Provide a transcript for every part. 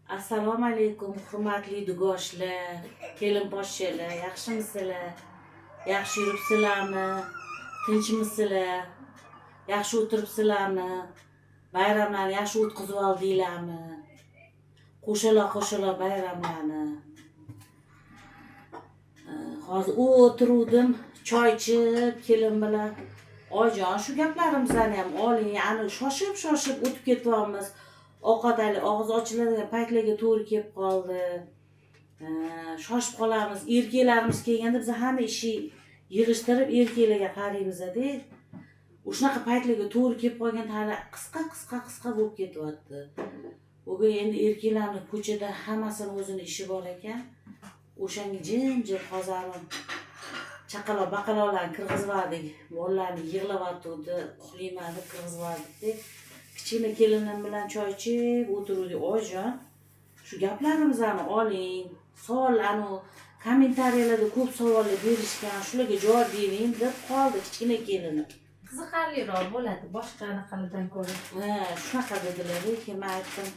Assalomu alaykum, hurmatli dugoshlar, kelinposhshalar, yaxshimisizlar? Yaxshi yuribsizlarmi? Tinchmisizlar? Yaxshi o'tiribsizlarmi? Bayramlarni yaxshi o'tkazib oldinglarmi? Qo'shala qo'shala bayramlarni. Hozir o'tiruvdim, choy ichib, kelin bilan. Oyijon, shu gaplarimizni ham oling, ani shoshib shoshib o'tib ketyapmiz. Ovqat hali og'iz ochiladigan paytlarga to'g'ri kelib qoldi. Shoshib qolamiz. Erkaklarimiz kelganda biz hamma ishi yig'ishtirib erkaklarga qaraymiz-da. Shunaqa paytlarga to'g'ri kelib qolganda hali qisqa qisqa qisqa bo'lib ketyapti. Bugun endi erkaklarni ko'chada hammasini o'zini ishi bor ekan. O'shanga jim-jim hozir chaqaloq baqaloqlarni kirgizib yubordik. Bolalarni yig'layotgandi, uxlayman deb kirgizib yubordik. Kichkina kelinim bilan choy ichib o'tiruvdik. Oyijon, shu gaplarimizni oling. Savol anu kommentariyalarda ko'p savollar berishgan, shularga javob bering deb qoldi kichkina kelinim. Qiziqarliroq bo'ladi boshqa anaqalardan ko'ra. Ha, shunaqa dedilar, lekin men aytdim,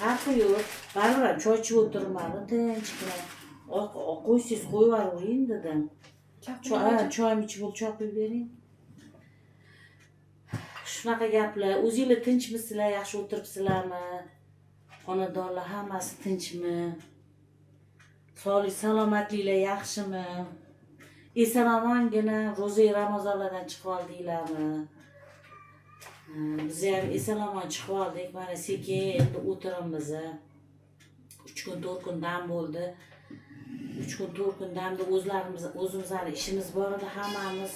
farqi yo'q, baribir ham choy ichib o'tirmadim, tinchgina. Qo'ysangiz qo'yib dedim. Choyim ichib bo'lib choy quyib bering. Shunaqa gaplar. O'zinglar tinchmisizlar, yaxshi o'tiribsizlarmi? Xonadonlar hammasi tinchmi? Sog'lik, salomatliklar yaxshimi? Eson omongina ro'za Ramazonlardan chiqib oldinglarmi? Biz ham eson omon chiqib oldik. Mana sekin endi o'tiramiz. 3 kun, 4 kun dam bo'ldi. 3 kun, 4 kun damda o'zlarimiz o'zimizni ishimiz bor edi, hammamiz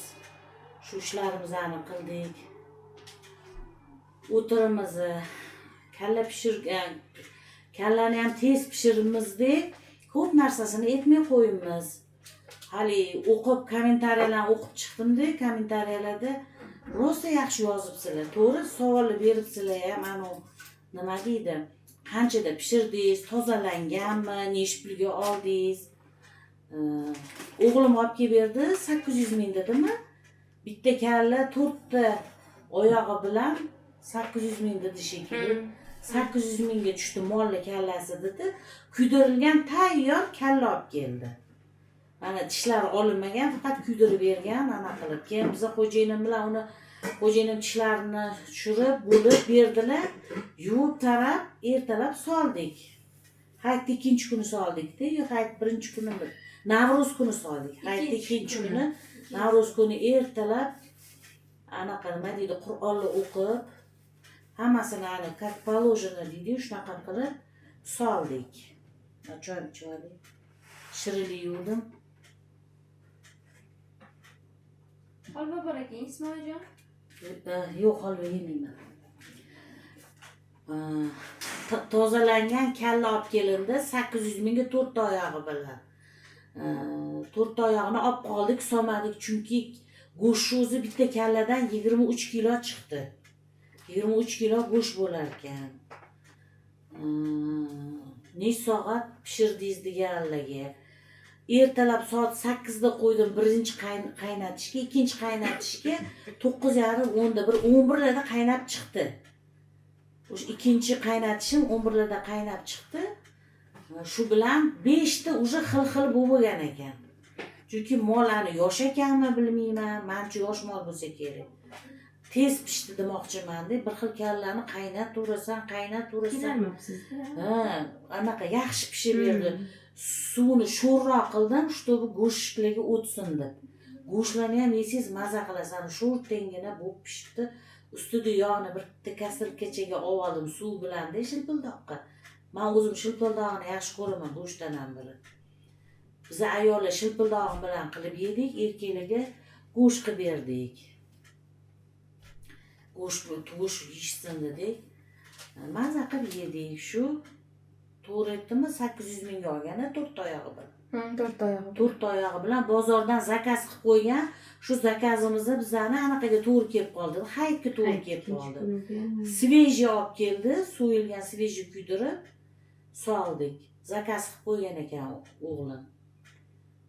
shu ishlarimizni qildik. O'tiramiz. Kalla pishirgan, kallani ham tez pishirmizda, ko'p narsasini aytmay qo'yibmiz. Hali o'qib kommentariyalarni o'qib chiqdimda, kommentariyalarda rosa yaxshi yozibsizlar. To'g'ri savollar beribsizlar ham, anu nima deydi? Qanchada pishirdingiz, tozalanganmi, nechi pulga oldingiz? O'g'lim olib kelib berdi, 800 ming dedimi? Bitta kalla to'rtta oyog'i bilan 800 ming dedi shekilli. 800 mingga tushdi molni kallasi dedi. Kuydirilgan tayyor kalla olib keldi. Mana tishlari olinmagan, faqat kuydirib bergan, ana qilib. Keyin biza xo'jayinim bilan uni xo'jayinim tishlarini tushirib, bo'lib berdilar. Yuvib tarab, ertalab soldik. Hayitda ikkinchi kuni soldik-da, yo hayit birinchi kunimi? Navro'z kuni soldik. Hayitda ikkinchi kuni, Navro'z kuni ertalab anaqa nima deydi, Qur'onni o'qib, hammasini ani как положено deydi, shunaqa qilib soldik. Choy ichib oling. Shirinlik yuvdim. Holva bor ekan, Ismoiljon. Yo'q, holva yemayman. Tozalangan kalla olib kelindi 800 mingga to'rtta oyog'i bilan. To'rtta oyog'ini olib qoldik, solmadik, chunki go'sht o'zi bitta kalladan 23 kilo chiqdi. 23 kilo go'sht bo'lar ekan. Necha soat pishirdingiz deganlarga. Ertalab soat 8 da qo'ydim birinchi qaynatishga, ikkinchi qaynatishga 9:30, 10da, bir 11larda qaynab chiqdi. O'sha ikkinchi qaynatishim 11larda qaynab chiqdi. Shu bilan 5 ta уже xil-xil bo'lib bo'lgan ekan. Chunki mol ani yosh ekanmi bilmayman, manimcha yosh mol bo'lsa kerak. Tez pishdi demoqchiman-da, bir xil kallani qaynataverasan, qaynataverasan. Qiynalmabsiz-da. Ha, anaqa yaxshi pishib berdi. Suvini sho'rroq qildim, чтобы go'shtlarga o'tsin deb. Go'shtlarni ham yesangiz maza qilasan. Sho'rttangina bo'lib pishibdi. Ustida yog'ni bitta kasilkachaga olib oldim suv bilan-da shilpildoqqa. Men o'zim shilpildog'ini yaxshi ko'raman go'shtdan ham biri. Biz ayollar shilpildog'i bilan qilib yedik, erkaklarga go'sht qilib berdik. Go'sht yeyishsin dedik. Maza qilib yedik. Shu to'g'ri aytdimmi? 800 mingga olgan, to'rtta oyog'i bilan. To'rtta oyog'i. To'rtta oyog'i bilan bozordan zakaz qilib qo'ygan. Shu zakazimizni bizani anaqaga to'g'ri kelib qoldi. Hayitga to'g'ri kelib qoldi. Свежий olib keldi, so'yilgan свежий kuydirib soldik. Zakaz qilib qo'ygan ekan o'g'lim.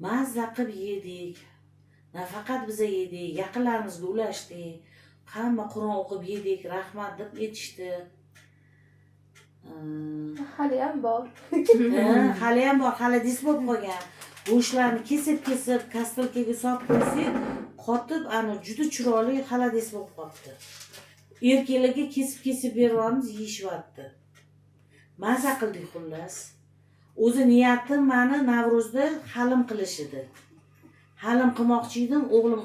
Mazza qilib yedik. Nafaqat biza yedik, yaqinlarimizga ulashdik. Hamma Qur'on o'qib yedik, rahmat deb aytishdi. Haliyam bor. Ha, haliyam bor, холодец bo'lib qolgan. Go'shtlarni kesib kesib кастрюлька ga solib qo'ysak, qotib, ani juda chiroyli холодец bo'lib qolibdi. Erkaklarga kesib kesib beryapmiz, yeyishyapti. Maza qildik xullas. O'zi niyatim mani Navro'zda halim qilish edi. Halim qilmoqchi edim, o'g'lim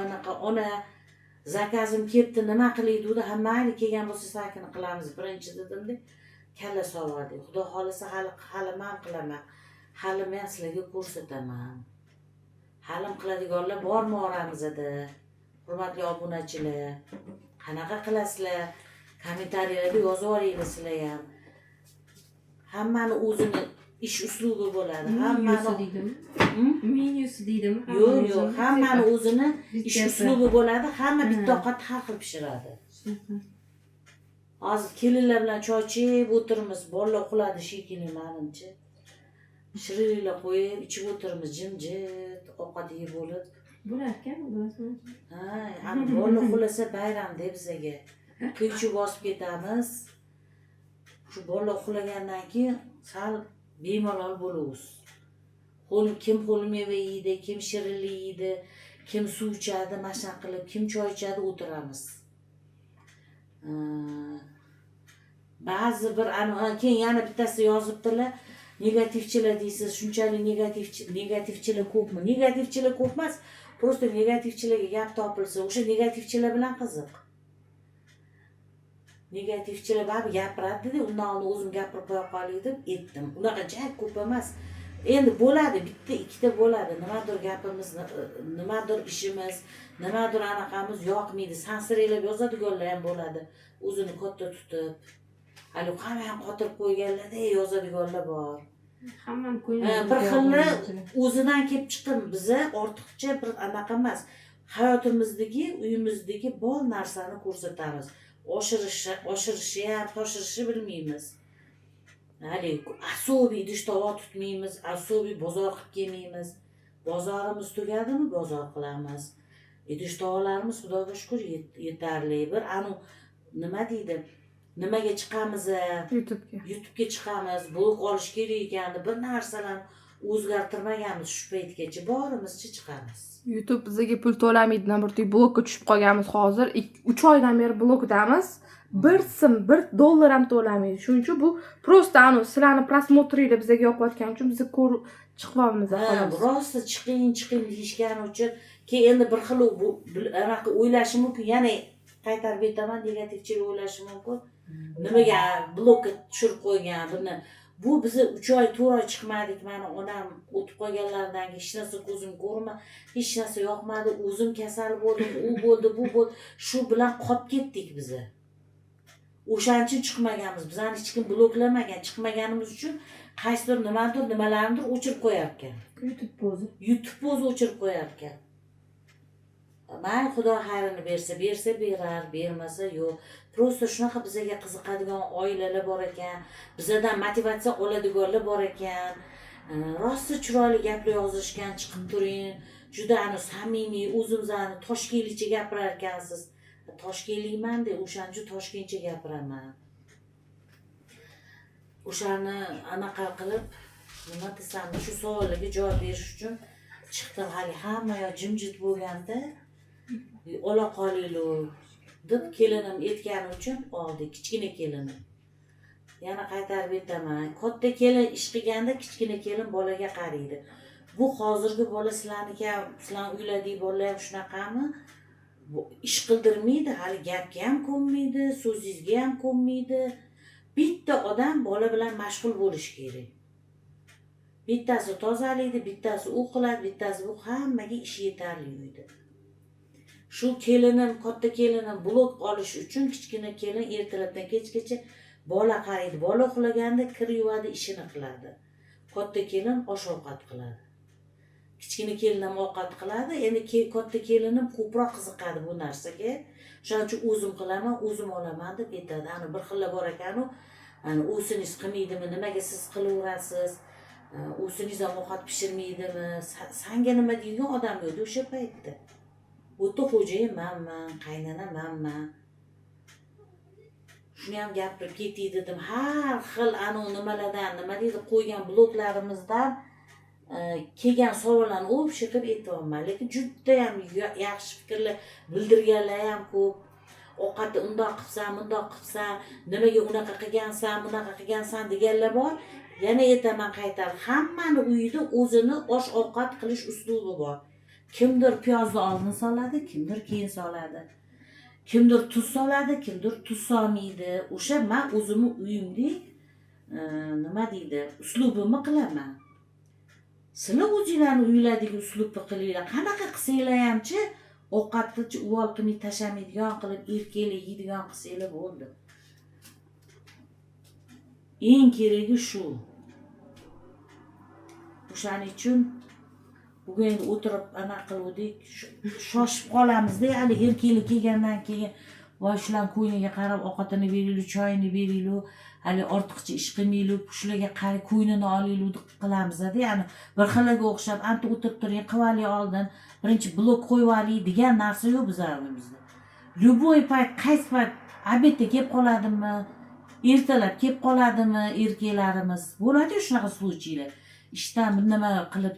anaqa ona заказ im kelibdi, nima qilay dedi. Ha, mayli, kelgan bo'lsa sakini qilamiz birinchi dedimda, kalla solvordik. Xudo xohlasa, hali halim ham qilaman. Halimni ham sizlarga ko'rsataman. Halim qiladiganlar bormi oramizda? Hurmatli obunachilar, qanaqa qilasizlar? Kommentariyalarda yozib yuboringlar sizlar ham. Hammani o'zini ish uslubi bo'ladi. Menyusi Hammani deydimi? Hmm? Menyusi deydimi? Yo'q, yo'q, hammani o'zini ish Retsepti. uslubi bo'ladi. Hamma bitta Ha. ovqatni har xil pishiradi. Shunaqa. Hozir kelinlar bilan choy ichib o'tirmiz. Bolalar uxladi shekilli manimcha. Shirinliklar qo'yib ichib o'tirmiz, jimjit ovqat yeb bo'lib. Bo'larkan, bilasizmi? Ha, ana bolalar uxlasa bayramda bizaga. Qiy-chuv bosib ketamiz. Shu bolalar uxlagandan keyin sal bemalol bo'lamiz. Ho'l kim ho'l meva yeydi, kim shirinlik yeydi, kim suv ichadi, mana shunaqa qilib, kim choy ichadi, o'tiramiz. Ba'zi bir keyin yana bittasi yozibdilar, negativchilar deysiz, shunchalik negativchilar ko'pmi? Negativchilar ko'p emas, просто negativchilarga gap topilsa, o'sha negativchilar bilan qiziq. Negativchilar baribir gapiradida, undan oldin o'zim gapirib qo'ya qolay deb aytdim. Unaqa ja ko'p emas. Endi bo'ladi, bitta ikkita bo'ladi. Nimadir gapimiz, nimadir ishimiz, nimadir anaqamiz yoqmaydi. Sansiralab yozadiganlar ham bo'ladi. O'zini katta tutib, hali hamma ham qotirib qo'yganlarda yozadiganlar bor. Hammani ko'ngli. Ha, bir xilni o'zidan kelib chiqib biza ortiqcha bir anaqa emas. Hayotimizdagi, uyimizdagi bor narsani ko'rsatamiz. Oshirishi, oshirishi ham, toshirishi bilmaymiz. Hali особый idish tovoq tutmaymiz, особый bozor qilib kelmaymiz. Bozorimiz tugadimi, bozor qilamiz. Idish tovoqlarimiz Xudoga shukur yetarli. Bir anu nima deydi? Nimaga chiqamiz? YouTube'ga. YouTube'ga chiqamiz, blog olish kerak ekan deb bir narsalarni o'zgartirmaganmiz shu paytgacha, borimizcha chiqamiz. YouTube bizga pul to'lamaydi, наоборот, blokka tushib qolganmiz hozir. 3 oydan beri blokdamiz. Bir sim, $1 ham to'lamaydi. Shuning uchun bu просто anu sizlarni просмотр inglar bizga yoqayotgani uchun biz ko'rib chiqyapmiz Ha, xolos. rosti chiqing, chiqing deyishgani uchun keyin endi bir xil bu anaqa o'ylashi mumkin, yana qaytarib aytaman, negativchilik o'ylashi mumkin. Nimaga blokka tushirib qo'ygan buni? Bu bizni 3 oy, 4 oy chiqmadik. Mani onam o'tib qolganlaridan keyin hech narsa ko'zim ko'rma, hech narsa yoqmadi, o'zim kasal bo'ldim, u bo'ldi, bu bo'ldi. Shu bilan qolib ketdik biza. O'shaning uchun chiqmaganmiz. Bizani hech kim bloklamagan. Chiqmaganimiz uchun qaysidir nimadir, nimalarnidir o'chirib qo'yarkan. YouTube o'zi. YouTube o'zi o'chirib qo'yarkan. Mayli, Xudo xayrini bersa, bersa berar, bermasa yo'q. Просто shunaqa bizaga qiziqadigan oilalar bor ekan, bizadan motivatsiya oladiganlar bor ekan. Rosti chiroyli gaplar yozishgan, chiqib turing. Juda anu samimiy, o'zimizni toshkentlikcha gapirar ekansiz. Toshkentlikman de, o'shaning uchun toshkentcha gapiraman. O'shani anaqa qilib, nima desam, shu savollarga javob berish uchun chiqdim. Hali hamma yoq jimjit bo'lganda ola qolinglar deb kelinim aytgani uchun oldik, kichkina kelinim. Yana qaytarib aytaman, katta kelin ish qilganda kichkina kelin bolaga qaraydi. Bu hozirgi bola sizlarniki ham, sizlarni uylardagi bolalar ham shunaqami? Bu ish qildirmaydi, hali gapga ham ko'nmaydi, so'zingizga ham ko'nmaydi. Bitta odam bola bilan mashg'ul bo'lishi kerak. Bittasi tozalaydi, bittasi u qiladi, bittasi bu, hammaga ish yetarli uyda. Shu kelinim, katta kelinim blok olish uchun kichkina kelin ertalabdan kechgacha bola qaraydi. Bola uxlaganda kir yuvadi, ishini qiladi. Katta kelin osh ovqat qiladi. Kichkina kelin ham ovqat qiladi. Endi katta kelinim ko'proq qiziqadi bu narsaga. Shuning uchun o'zim qilaman, o'zim olaman deb aytadi. Ani bir xilla bor ekanu, ani o'ziningiz qilmaydimi, nimaga siz qilaverasiz? O'zingiz ham ovqat pishirmaydimi? Sanga nima deydigan odam yo'q o'sha paytda. Bu yerda xo'jayin manman, qaynona manman. Shuni ham gapirib ketay dedim. Har xil anavi nimalardan, nima deydi, qo'ygan bloklarimizdan kelgan savollarni общий qilib aytyapman. Lekin judayam yaxshi fikrlar bildirganlar ham ko'p. Ovqatni undoq qilibsan, bundoq qilibsan, nimaga unaqa qilgansan, bunaqa qilgansan deganlar bor. Yana aytaman qaytarib, hammani uyida o'zini osh ovqat qilish uslubi bor. Kimdir piyozni oldin soladi, kimdir keyin soladi. Kimdir tuz soladi, kimdir tuz solmaydi. O'sha men o'zimni uyimda nima deydi, uslubimni qilaman. Sizlar o'zinglarni uylardagi uslubni qilinglar. Qanaqa qilsanglar hamchi ovqatni uvol qilmay tashlamaydigan qilib, erkaklar yeydigan qilsanglar bo'ldi. Eng keragi shu. O'shaning uchun bugun endi o'tirib anaqa qiluvdik, shoshib qolamizda, hali erkaklar kelgandan keyin voy shularni ko'ngliga qarab ovqatini beraylik, choyini beraylik, hali ortiqcha ish qilmaylik, shularga qarab ko'nglini olaylik deb qilamizda, ya'ni bir xiliga o'xshab anta o'tirib turing, qilib oling oldin, birinchi blok qo'yib oling degan narsa yo'q bizani uyimizda. Любой payt, qaysi payt обед da kelib qoladimi, ertalab kelib qoladimi erkaklarimiz, bo'ladi-yu shunaqa случай lar. Ishdan bir nima qilib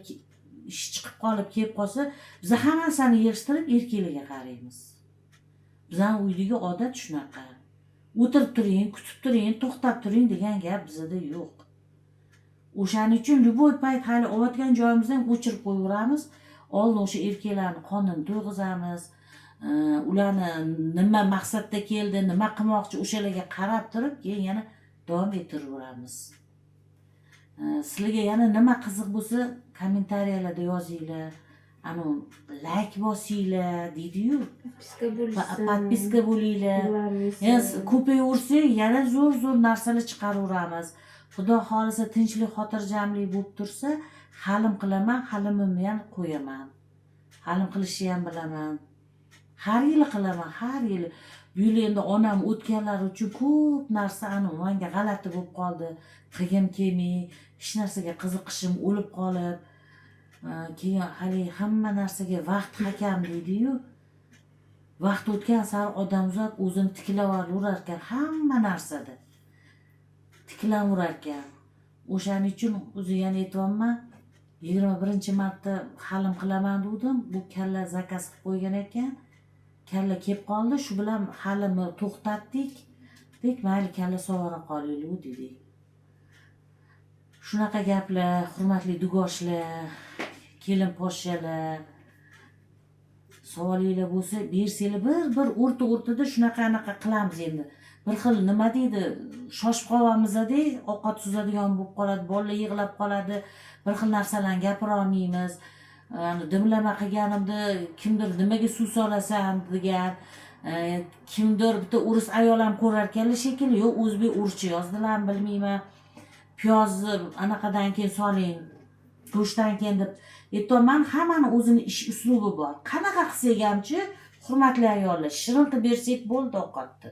ish chiqib qolib kelib qolsa, biz hamma narsani yig'ishtirib erkaklarga qaraymiz. Bizani uydagi odat shunaqa. O'tirib turing, kutib turing, to'xtab turing degan gap bizada yo'q. O'shaning uchun любой payt hali olayotgan joyimizdan ham o'chirib qo'yaveramiz. Oldin o'sha erkaklarni qornini to'yg'izamiz. Ularni nima maqsadda keldi, nima qilmoqchi, o'shalarga qarab turib, keyin yana davom ettiraveramiz. Sizlarga yana nima qiziq bo'lsa, kommentariyalarda yozinglar. Anu layk bosinglar deydi-yu. Подписка bo'lishsin. Подписка bo'linglar. Ularni Yana ko'payaversak, yana zo'r zo'r narsalar chiqaraveramiz. Xudo xohlasa, tinchlik, xotirjamlik bo'lib tursa, halim qilaman, halimimni ham qo'yaman. Halim qilishni ham bilaman. Har yili qilaman, har yili. Bu yil endi onam o'tganlari uchun ko'p narsa anu manga g'alati bo'lib qoldi. Qilgim kelmay, hech narsaga qiziqishim o'lib qolib, keyin hali hamma narsaga vaqt hakam deydi-yu. Vaqt o'tgan sari odamzod o'zini tiklaverar ekan hamma narsada. Tiklaverar ekan. O'shaning uchun o'zi yana aytyapman, 21 marta halim qilaman degandim. Bu kalla заказ qilib qo'ygan ekan. Kalla kelib qoldi, shu bilan halimni to'xtatdik. Dek, mayli, kalla sovura qolaylik dedik. Shunaqa gaplar, hurmatli dugoshlar, kelin poshshalar, savolinglar bo'lsa bersanglar, bir bir o'rta o'rtada shunaqa anaqa qilamiz endi. Bir xil nima deydi, shoshib qolyapmiz-da, ovqat suzadigan bo'lib qoladi, bolalar yig'lab qoladi, bir xil narsalarni gapira olmaymiz. Ani dimlama qilganimda kimdir nimaga suv solasan degan, kimdir bitta o'ris ayol ham ko'rar ekanlar shekilli, yo'q, o'zbek o'rischa yozdilarmi bilmayman. Piyozni anaqadan keyin soling, go'shtdan keyin deb aytyapman. Hammani o'zini ish uslubi bor. Qanaqa qilsak hamchi, hurmatli ayollar, shirin qilib bersak bo'ldi ovqatni.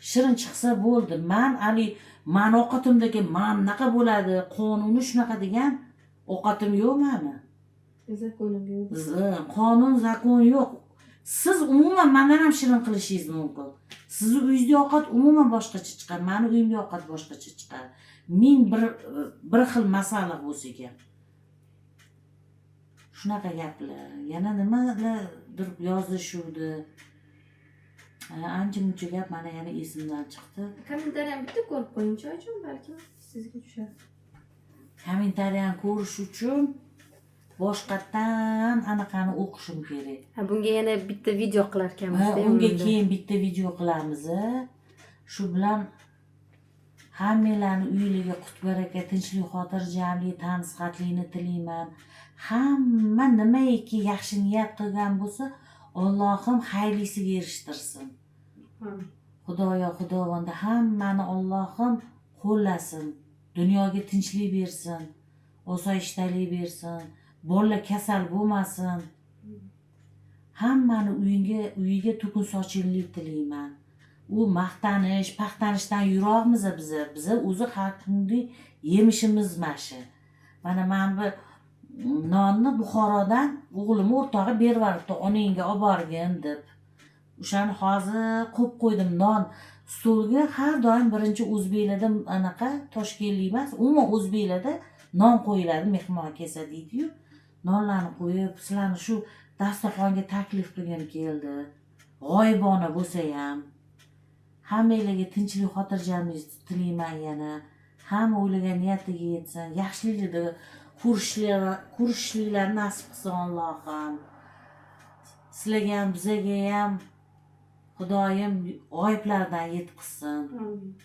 Shirin chiqsa bo'ldi. Man haligi mani ovqatimdagi mana bunaqa bo'ladi, qonuni shunaqa degan ovqatim yo'q mani. Закон im yo'q. Qonun, закон yo'q. Siz umuman mandan ham shirin qilishingiz mumkin. Sizni uyingizda ovqat umuman boshqacha chiqadi, mani uyimda ovqat boshqacha chiqadi. Ming bir xil masala bo'lsa gap. Shunaqa gaplar. Yana nimalardir yozishuvdi. Ancha muncha gap mana yana esimdan chiqdi. Kommentariyani bitta ko'rib qo'yingchi, oyijon, balkim sizga tushar. Kommentariyani ko'rish uchun boshqatdan anaqani o'qishim kerak. Ha, bunga yana bitta video qilar ekanmiz. Ha, unga keyin bitta video qilamiz. A. Shu bilan hammanglarni uylarga qut baraka, tinchlik, xotirjamlik, tan sihatlikni tilayman. Hamma nimaiki yaxshi niyat qilgan bo'lsa, Allohim xayrlisiga erishtirsin. Xudoyo, Xudovonda hammani Allohim qo'llasin. Dunyoga tinchlik bersin, osoyishtalik bersin, bolalar kasal bo'lmasin. Hammani uyiga to'kin sochinlik tilayman. U maqtanish, paxtanishdan yiroqmiz biza. Biza o'zi har kungi yemishimiz mana shu. Mana bu nonni Buxorodan o'g'lim o'rtog'i berib yuboribdi, onangga olib borgin deb. O'shani hozir qo'yib qo'ydim. Non Stolga har doim birinchi o'zbeklarda anaqa toshkentlik emas, umuman o'zbeklarda non qo'yiladi mehmon kelsa deydiyu. Nonlarni qo'yib, sizlarni shu dasturxonga taklif qilgim keldi. G'oyibona bo'lsa ham. Hammanglarga tinchlik, xotirjamlik tilayman yana. Hamma o'ylagan niyatiga yetsin. Yaxshiliklarda ko'rishliklar nasib qilsin Allohim. Sizlarga ham, bizaga ham Xudoyim g'oyiblardan yetkazsin. Amin.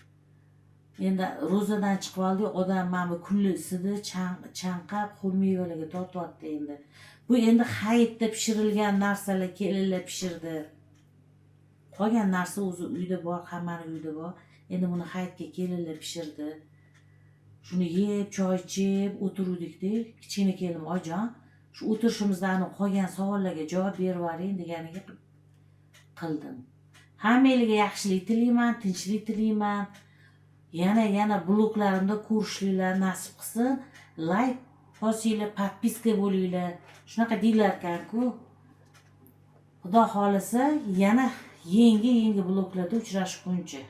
Endi ro'zadan chiqib oldik, odam mana bu kunli isida chanqab ho'l mevalarga tortyapti endi. Bu endi hayitda pishirilgan narsalar kelinlar pishirdi. Qolgan narsa o'zi uyda bor, hammani uyida bor. Endi buni hayitga kelinlar pishirdi. Shuni yeb, choy ichib o'tiruvdik-da. Kichkina kelinim oyijon, shu o'tirishimizda anavi qolgan savollarga javob berib yuboring deganiga qildim. Hammanglarga yaxshilik tilayman, tinchlik tilayman. Yana yana bloklarimda ko'rishliklar nasib qilsin. Layk bosinglar, подписка bo'linglar. Shunaqa deyilarkan-ku. Xudo xohlasa yana yangi yangi bloklarda uchrashguncha.